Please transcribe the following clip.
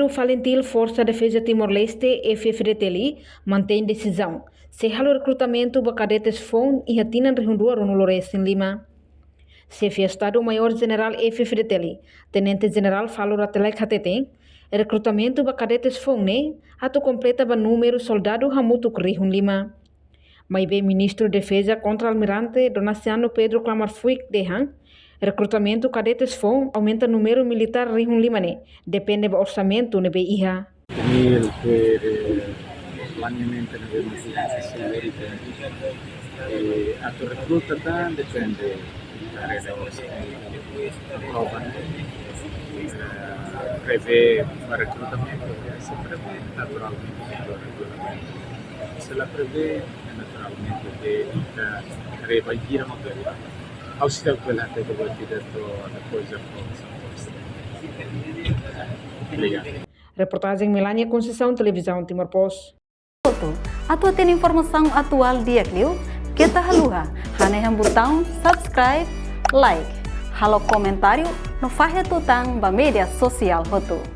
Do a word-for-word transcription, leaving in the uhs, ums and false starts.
Falintil, Forsa Defeza Timor-Leste, F-FDTL, mantein desizaun sei halo rekrutamentu ba kadetes foun iha tinan rihun rua ruanulu resin lima. Xefe Estadu Maiór Jenerál F-FDTL, Tenente Jenerál Falo Rate Laek hateten, rekrutamentu ba kadetes foun ne'e atu kompleta ba númeru soldadu hamutuk rihun lima. Maibé Ministru Defeza Kontra-Almirante Donaciano Pedro Klamar Fuik dehan, rekrutamentu kadetes foun aumenta númeru militár rihun lima ne'e depende ba orsamentu ne'ebé iha. Nivel de planeamentu ne'ebé mós iha, se ita, eh, atu rekruta tan depende área de orsamentu. Aprova, eh, prevee ba rekrutamentu, se prevee naturalmente ba rekrutamentu. Se la prevee, naturalmente ke ita reba gira ma pega. Ha'u sei bele hatete ba ita depois da forsa. Obrigadu. Reportajen Melania Conceição, Televizaun Timor Post. Atu hatene informasaun atuál di'ak liu, keta haluha hanehan butaun subscribe, like, halo komentáriu no fahe tutan ba média sosiál hotu.